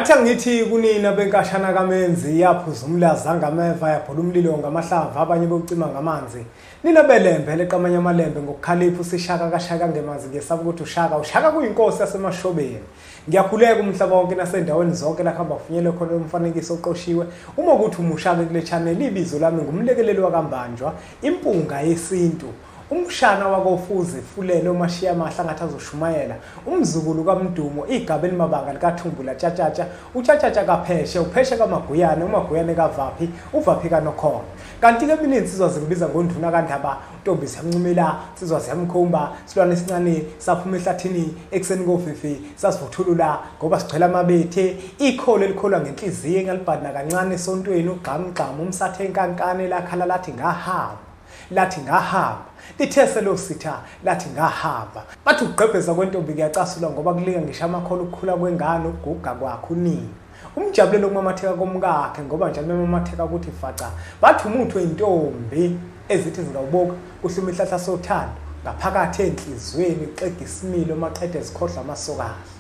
Ngathi angithi kunina benkashana kaMenzi yaphuza umlaza ngameva yabhola umlilo ngamahlamvu abanye bewucima ngamanzi. Nina belembe leqamanye amalembe ngokukhalipha usishaka kashaka ngemanzi ngesaba ukuthi ushaka ushaka kuyinkosi yasemashobeni. Ngiyakhuleka umhlaba wonke nasendaweni zonke la khamba kufinyelwe khona umfanekiso oqoshiwe. Uma ukuthi umushaka kule channel ibizo lami ngumlekeleli wakaMbanjwa impunga yesintu. Umshana wakofuze fulele omashiya amahla ngathi azoshumayela umzukulu kaMdumo igaba elimabanga likaThumbu laTshatshatsha uTshatshatsha kapheshe upheshe kaMaguyane uMaguyane kaVaphi uVaphi kaNokhona. Kanti ke mina insizwa zingibiza ngonduna kaNdaba Ntombi siyancumela insizwa siyamkhomba silwane esincane saphuma ehlathini ekuseni kofifi sasivuthulula ngoba sigcwele amabethe ikholo elikholwa ngenhliziyo engalibhadina kancane esontweni ugqamgqam umsathe enkankane lakhala lathi ngahamba lathi ngahamba lithese lo sitha lathi ngahamba. Bathi ukugqebheza kwentombi kuyacasula ngoba kulinga ngisho amakhono ukukhula kwengane ukuguga kwakhe unini umjabulelo kumamatheka komkakhe ngoba njalo memamatheka ukuthi faca. Bathi umuthi wentombi ezithi zingawubuka kuhluma ihlahla sothando ngaphakathi enhlizweni uxega isimilo maqede zikhohlwa amasokazi.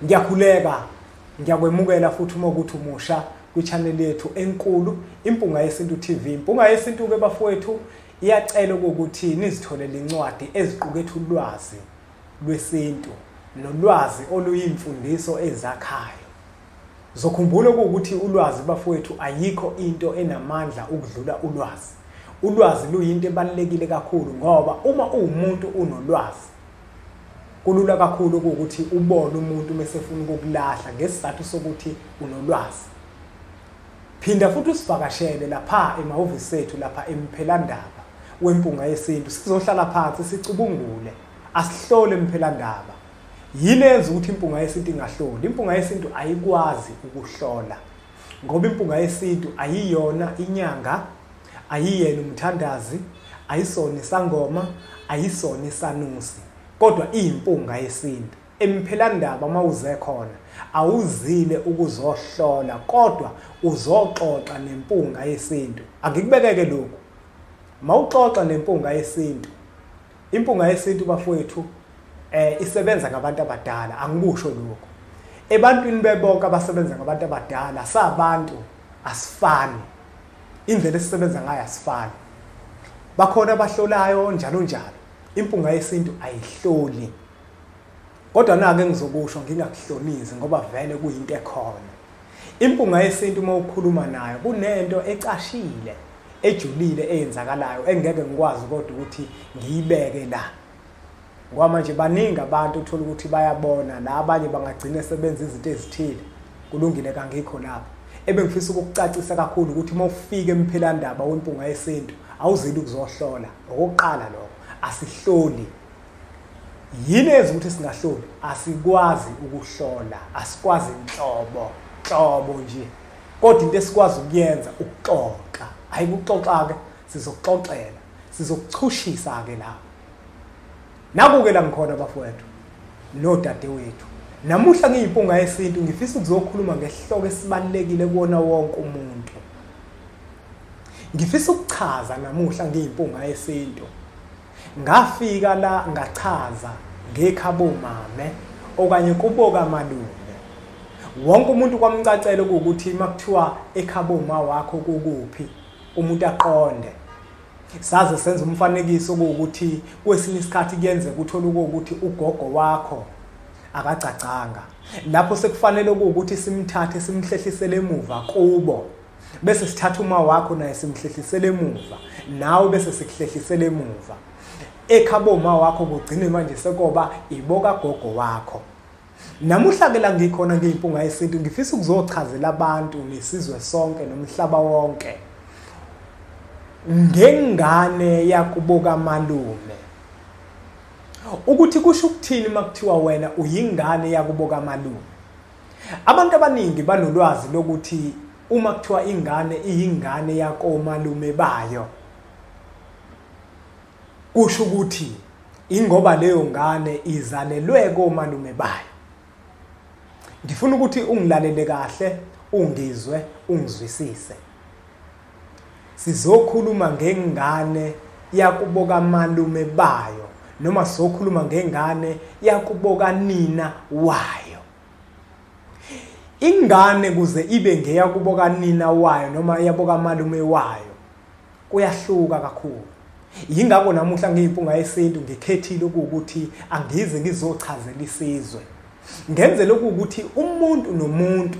Ngiyakhuleka ngiyakwemukela futhi uma ukuthi umusha kwi-channel yethu enkulu Impunga Yesintu TV. Impunga Yesintu ke bafowethu iyacela ukuthi nizitholele incwadi eziqukethe ulwazi lwesintu nolwazi oluyimfundiso ezakhayo. Zokhumbula ukuthi ulwazi bafowethu ayikho into enamandla ukudlula ulwazi. Ulwazi luyinto ebalulekile kakhulu ngoba uma uwumuntu unolwazi kulula kakhulu ukuthi ubone umuntu mesefuna ukukulahla ngesizathu sokuthi unolwazi. Phinda futhi usivakashele lapha emahhovisi ethu lapha eMphelandaba weMpunga Yesintu sizohlala phansi sicubungule asihlole eMphelandaba. Yini eyenza ukuthi Impunga Yesintu ingahloli? Impunga Yesintu ayikwazi ukuhlola ngoba Impunga Yesintu ayiyona inyanga, ayiyena umthandazi, ayisona isangoma, ayisona isanusi, kodwa iyimpunga yesintu. Emphelandaba mawuze khona awuzile ukuzohlola kodwa uzoxoxa nempunga yesintu. Angikubekeke lokhu, mawuxoxa nempunga yesintu, impunga yesintu bafowethu isebenza ngabantu abadala. Angikusho lokho ebantwini bebonke abasebenza ngabantu abadala, sabantu asifani, indlela esisebenza ngayo asifani, bakhona abahlolayo njalo njalo. Impunga yesintu ayihloli. Kodwa nake ngizokusho ngingakuhlonizi ngoba vele kuyinto ekhona. Impunga yesintu uma ukhuluma nayo kunento ecashile ejulile eyenzakalayo engeke ngikwazi kodwa ukuthi ngiyibeke la. Ngoba manje baningi abantu uthola ukuthi bayabona la abanye bangagcina sebenza izinto ezithile. Kulungile kangikho lapho. Ebengifisa ukukucacisa kakhulu ukuthi uma ufika eMphelandaba weMpunga Yesintu awuzili ukuzohlola. Okokuqala lokho, asihloli. Yini eyenza ukuthi singahloli? Asikwazi ukuhlola, asikwazi inhlobo nhlobo nje, kodwa into esikwazi ukuyenza ukuxoxa. Hayi ukuxoxa ke, sizokuxoxela, sizokuchushisa ke lapho. Naku-ke la ngikhona bafowethu nodadewethu. Namuhla ngiyimpunga yesintu ngifisa ukuzokhuluma ngesihloko esibalulekile kuwona wonke umuntu. Ngifisa ukuchaza namuhla ngiyimpunga yesintu. Ngafika la ngachaza ngekhabo mame okanye kubo kamalume. Wonke umuntu kwamcacela ukuthi makuthiwa ekhabo ma wakho kukuphi, umuntu aqonde. Saze senza umfanekiso ukuthi kwesinye isikhathi kuyenzeka uthola ukuthi ugogo wakho akacacanga. Lapho sekufanele ukuthi simthathe simhlehlisele emuva kubo, bese sithatha uma wakho naye simhlehlisele emuva, nawe bese sikuhlehlisele emuva. Ekhabo ma wakho kugcine manje sekoba iboka gogo wakho. Namuhla ke la ngikhona ngiyimpunga yesintu ngifisa ukuzochazela abantu nesizwe sonke nomhlaba wonke ngengane yakubo kamalume. Ukuthi kusho ukuthini makuthiwa wena uyingane yakubo kamalume. Abantu abaningi banolwazi lokuthi uma kuthiwa ingane iyingane yakomalume bayo, kusho ukuthi ingoba leyo ngane izalelwe komalume bayo. Ngifuna ukuthi ungilalele kahle, ungizwe, ungizwisise. Sizokhuluma ngengane yakubo kamalume bayo noma sizokhuluma ngengane yakubo kanina wayo. Ingane kuze ibe ngeyakubo kanina wayo noma eyaboka malume wayo kuyahluka kakhulu. Yingakho namuhla ngiyimpunga yesintu ngikhethile ukuthi angize ngizochazela isizwe. Ngenzele ukuthi umuntu nomuntu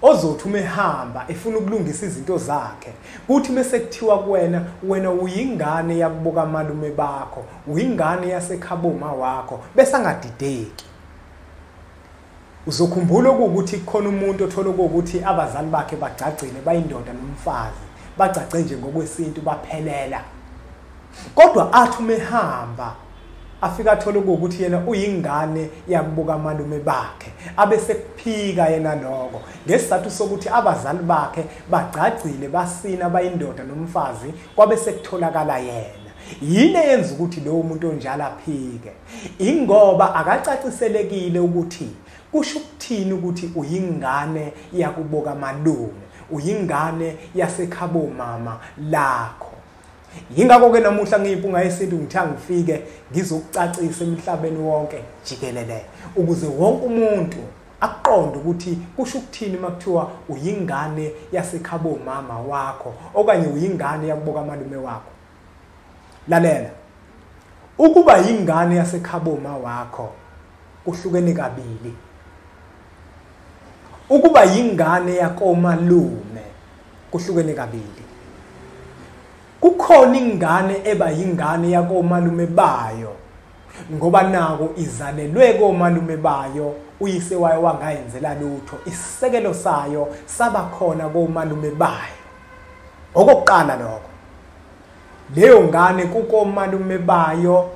ozothi uma ehamba efuna ukulungisa izinto zakhe, kuthi mase kuthiwa kuwena, wena uyingane yakuboka malume bakho, uyingane yasekhaboma wakho, bese angadideki. Uzokhumbula ukuthi kukhona umuntu othola ukuthi abazali bakhe bagcagcile, bayindoda nomfazi, bagcagce nje ngokwesintu baphelela. Kodwa athi uma ehamba afika athole ukuthi yena uyingane yakuboka malume bakhe, abe sekuphika yena lokho ngesizathu sokuthi abazali bakhe bagcagcile, basina, bayindoda nomfazi, kwabe sekutholakala yena. Yini eyenza ukuthi lowo muntu onjalo aphike? Ingoba akacaciselekile ukuthi kusho ukuthini ukuthi uyingane yakuboka malume, uyingane yasekhabo mama lakho. Yingakho ke namuhla ngiyimpunga yesintu ngithi angifike ngizokucacisa emhlabeni wonke jikelele, ukuze wonke umuntu aqonde ukuthi kusho ukuthini makuthiwa uyingane yasekhabo mama wakho okanye uyingane yakuboka malume wakho. Lalela, ukuba yingane yasekhabo mama wakho kuhlukene kabili. Ukuba yingane yakomalume kuhlukene kabili. Kukhona ingane eba yingane yakomalume bayo ngoba nako izalelwe komalume bayo, uyise wayo wangayenzela lutho, isisekelo sayo saba khona komalume bayo. Okokuqala lokho, leyo ngane kukomalume bayo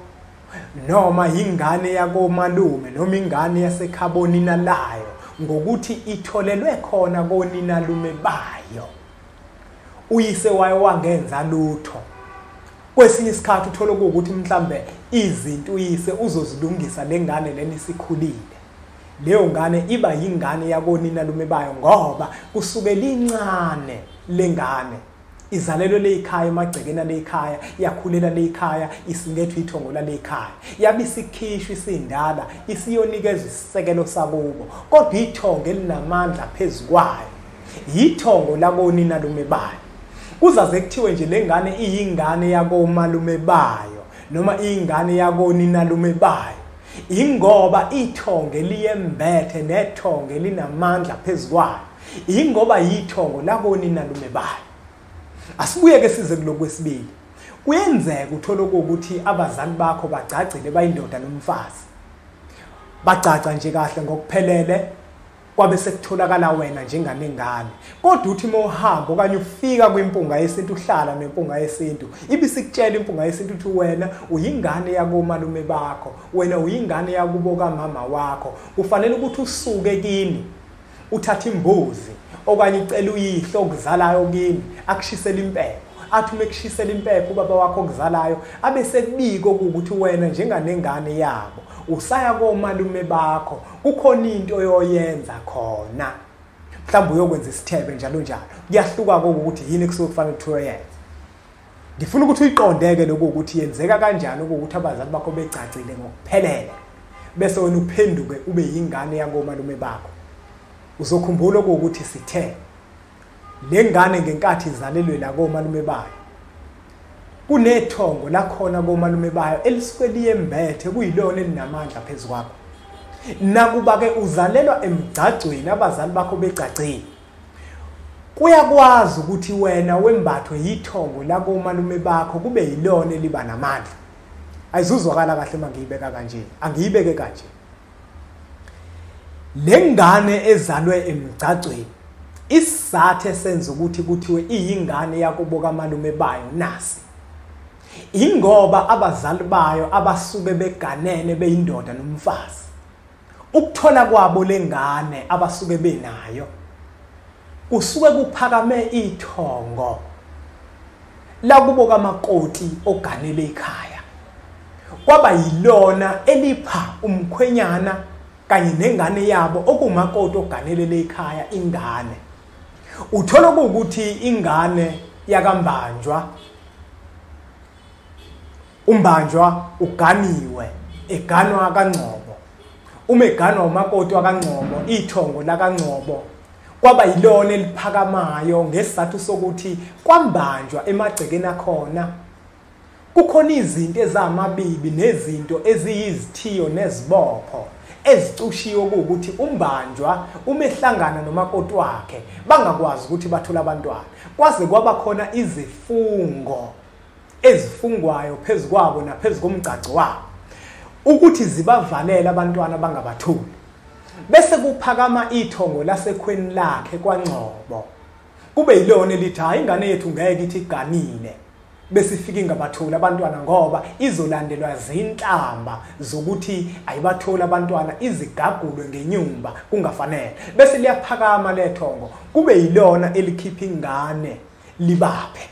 noma ingane yakomalume noma ingane yasekhabonina layo, ngokuthi itholelwe khona koninalume bayo, uyise wayo wangenza lutho. Kwesinye isikhathi uthola ukuthi mhlambe izinto uyise uzozilungisa lengane lena isikhulile. Leyo ngane iba yingane yakoninalume bayo ngoba kusukela incane lengane izalelwe leyikhaya, emagcekeni leyikhaya, yakhulela leyikhaya, isingethwe ithongo laleyikhaya, yabe isikhishwa isindala, isiyonikezwa isisekelo sakubo, kodwa ithongo elinamandla phezu kwayo yithongo lakoninalume bayo. Kuzaze kuthiwe nje lengane iyingane yakomalume bayo noma iyingane yakoninalume bayo, ingoba ithongo eliyembethe nethongo elinamandla phezu kwayo, ingoba yithongo lakoninalume bayo. Asibuyeke size kulokwesibili. Kuyenzeka uthole ukuthi abazali bakho bagcagcile, bayindoda nomfazi, bagcagca nje kahle ngokuphelele, kwabe sekutholakala wena njenganengane. Kodwa uthi mawuhamba okanye ufika kwimpunga yesintu, uhlala nempunga yesintu, ibisikutshela impunga yesintu uthi wena uyingane yakomalume bakho, wena uyingane yakubo kamama wakho, kufanele ukuthi usuke kini uthathe imbuzi okanye ucela uyihlo okuzalayo kini akushisele impepho. Athi uma ekushisela impepho ubaba wakho okuzalayo, abe sekubiko ukuthi wena njenganengane yabo usaya komalume bakho, kukhona into oyoyenza khona, mhlawumbe uyokwenza isithebe njalo njalo. Kuyahluka ukuthi yini kusuke kufanele ukuthi uyoyenze. Ngifuna ukuthi uyiqondeke lokho ukuthi yenzeka kanjani ukuthi abazali bakho begcagcile ngokuphelele, bese wena uphenduke ube yingane yakomalume bakho. Uzokhumbula ukuthi sithe lengane ngenkathi izalelwe la komalume bayo, kunethongo lakhona komalume bayo elisuke liyembethe, kuyilona elinamandla phezu kwakho. Nakuba ke uzalelwa emgcagcweni, abazali bakho begcagcile, kuyakwazi ukuthi wena wembathwe yithongo lakomalume bakho kube yilona eliba namandla. Ayizuzwakala kahle mangiyibeka kanje, angiyibeke kanje. Lengane ezalwe emgcagcweni, isizathu esenza ukuthi kuthiwe iyingane yakubo kamalume bayo nasi, ingoba abazali bayo abasuke beganene beyindoda nomfazi, ukuthola kwabo lengane abasuke benayo kusuke kuphakame ithongo lakubo kamakoti oganele ekhaya, kwaba yilona elipha umkhwenyana kanye nengane yabo okumakoti oganele ekhaya ingane. Uthola ukuthi ingane yakambanjwa, umbanjwa uganiwe, eganwa kaNgcobo. Uma eganwa umakoti wakaNgcobo, ithongo lakaNgcobo Kwaba yilona eliphakamayo ngesizathu sokuthi kwambanjwa emagcekeni akhona. Kukhona izinto ezamabibi nezinto eziyizithiyo nezibopho ezicushiwe ukuthi umbanjwa uma ehlangana nomakoti wakhe bangakwazi ukuthi bathole abantwana. Kwaze kwaba khona izifungo ezifungwayo phezu kwabo naphezu komgcagco wabo ukuthi zibavalele abantwana bangabatholi. Bese kuphakama ithongo lasekhweni lakhe kwaNgcobo, kube yilona elithi hayi, ingane yethu ngeke ithi iganile bese ifika ingabatholi abantwana, ngoba izolandelwa zinhlamba zokuthi ayibatholi abantwana, izigagulwe ngenyumba kungafanele. Bese liyaphakama lethongo, kube yilona elikhipha ingane libaphe.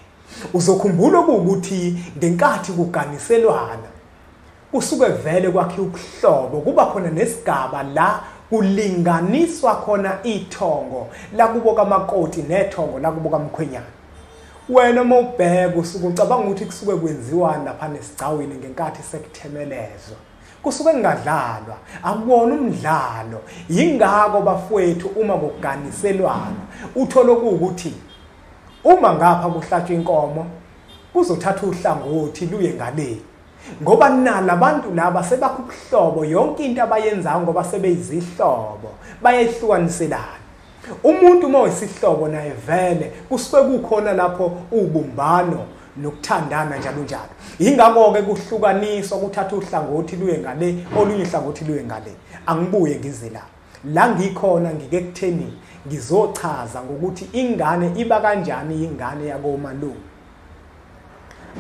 Uzokhumbula ukuthi ngenkathi kuganiselwana kusuke vele kwakhe ubuhlobo, kuba khona nesigaba la kulinganiswa khona ithongo lakubo kamakoti nethongo lakubo kamkhwenyana. Wena uma ubheka usuke ucabanga ukuthi kusuke kwenziwani lapha nesigcawini ngenkathi sekuthemelezwa. Kusuke kungadlalwa, akuwona umdlalo. Yingakho bafowethu uma kuganiselwana uthole ukuthi uma ngapha kuhlatshwa inkomo kuzothatha uhlangothi luye ngale, ngoba nalabantu laba sebakho ubuhlobo, yonke into abayenzayo ngoba sebeyizihlobo bayehlukaniselana. Umuntu uma uyisihlobo naye vele kusuke kukhona lapho ubumbano nokuthandana njalo njalo. Yingakho-ke kuhlukaniswa, kuthatha uhlangothi luye ngale, olunye uhlangothi luye ngale. Angibuye ngize la la ngikhona, ngike kutheni ngizochaza ngokuthi ingane iba kanjani ingane yakomalume.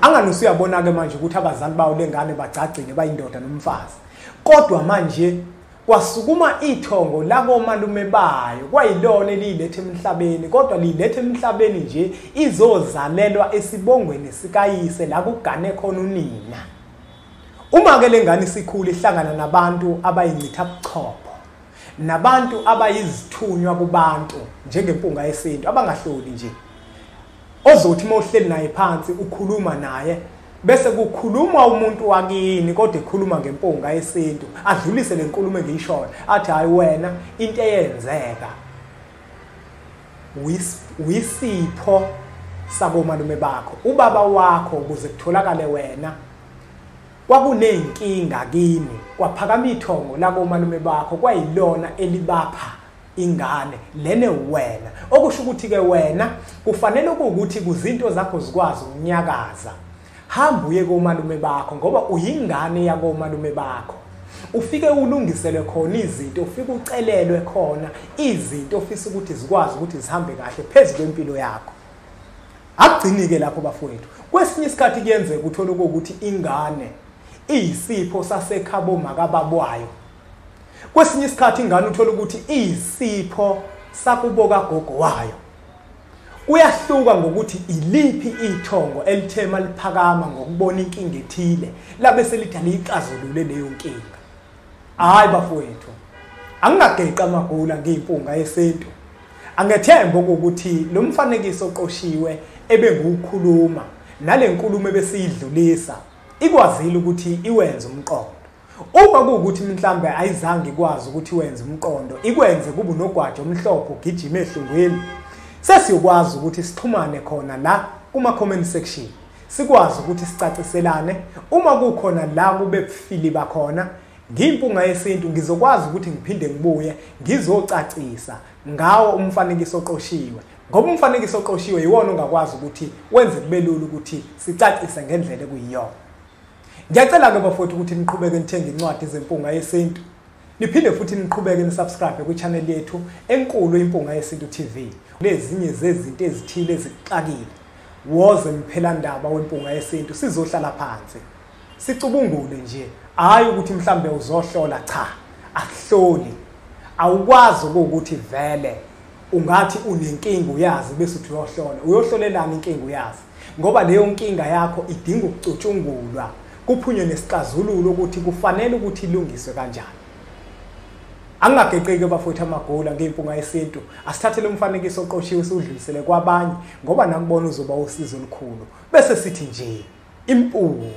Angani usuyabona-ke manje ukuthi abazali bawo lengane bagcagcile bayindoda nomfazi, kodwa manje kwasukuma ithongo lakomalume bayo, kwayilona eliyilethe emhlabeni, kodwa liyilethe emhlabeni nje izozalelwa esibongweni sikayise la kugane khona unina. Uma-ke lengane isikhula ihlangana nabantu abayincitha buchopho nabantu abayizithunywa kubantu njengempunga yesintu abangahloli nje, ozothi uma uhleli naye phansi ukhuluma naye bese kukhuluma umuntu wakini kodwa ekhuluma ngempunga yesintu, adlulise le nkulumo engiyishoyo, athi hayi wena into eyenzeka uyisipho sakomalume bakho, ubaba wakho ukuze kutholakale wena kwakuneyinkinga kini, kwaphakama ithongo lakomalume bakho kwayilona elibapha ingane lene wena. Okusho ukuthi ke wena kufanele ukuthi kuzinto zakho zikwazi ukunyakaza, hamba uye komalume bakho ngoba uyingane yakomalume bakho, ufike ulungiselwe khona izinto, ufike ucelelwe khona izinto ofisa ukuthi zikwazi ukuthi zihambe kahle phezu kwempilo yakho. Akugcini-ke lapho bafowethu, kwesinye isikhathi kuyenzeka uthole ukuthi ingane iyisipho sasekhabo makababwayo, kwesinye isikhathi ingane uthole ukuthi iyisipho sakubo kagogo wayo. Kuyahluka ngokuthi iliphi ithongo elithema liphakama ngokubona inkinga ethile labe selithi aliyixazulule leyo nkinga. Hayi bafowethu, angingageqi amagula ngiyimpunga yesintu. Angethemba ukuthi lo mfanekiso oqoshiwe ebengukukhuluma nale nkulumo ebesiyidlulisa ikwazile ukuthi iwenze umqondo. Uma kuwukuthi mhlambe ayizange ikwazi ukuthi iwenze umqondo, ikwenze kube unogwaja omhlophe ugijima ehlungwini, sesiyokwazi ukuthi sixhumane khona la kuma comment section, sikwazi ukuthi sicaciselane. Uma kukhona la kube bufili bakhona, ngiyimpunga yesintu ngizokwazi ukuthi ngiphinde ngibuye ngizocacisa ngawo umfanekiso oqoshiwe, ngoba umfanekiso oqoshiwe yiwona ongakwazi ukuthi wenze kube lula ukuthi sicacise ngendlela ekuyiyona. Ngiyacela-ke bafowethu ukuthi niqhubeke nithenge incwadi zempunga yesintu, niphinde futhi niqhubeke nisubscribe kwi-channel yethu enkulu Impunga Yesintu TV. Lezinye zezinto ezithile ezixakile, woze mphelandaba wempunga yesintu, sizohlala phansi sicubungule nje, hayi ukuthi mhlambe uzohlola, cha, akuhloli. Awukwazi ukuthi vele ungathi unenkinga uyazi bese uthi uyohlola. Uyohlolelana inkinga uyazi, ngoba leyo nkinga yakho idinga ukucutshungulwa, kuphunywe nesixazululo ukuthi kufanele ukuthi ilungiswe kanjani. Angingageqeki bafowethu amagula ngeyimpunga yesintu. Asithathele umfanekiso oqoshiwe siwudlulisele kwabanye, ngoba nakubona uzoba usizo olukhulu. Bese sithi nje impunga.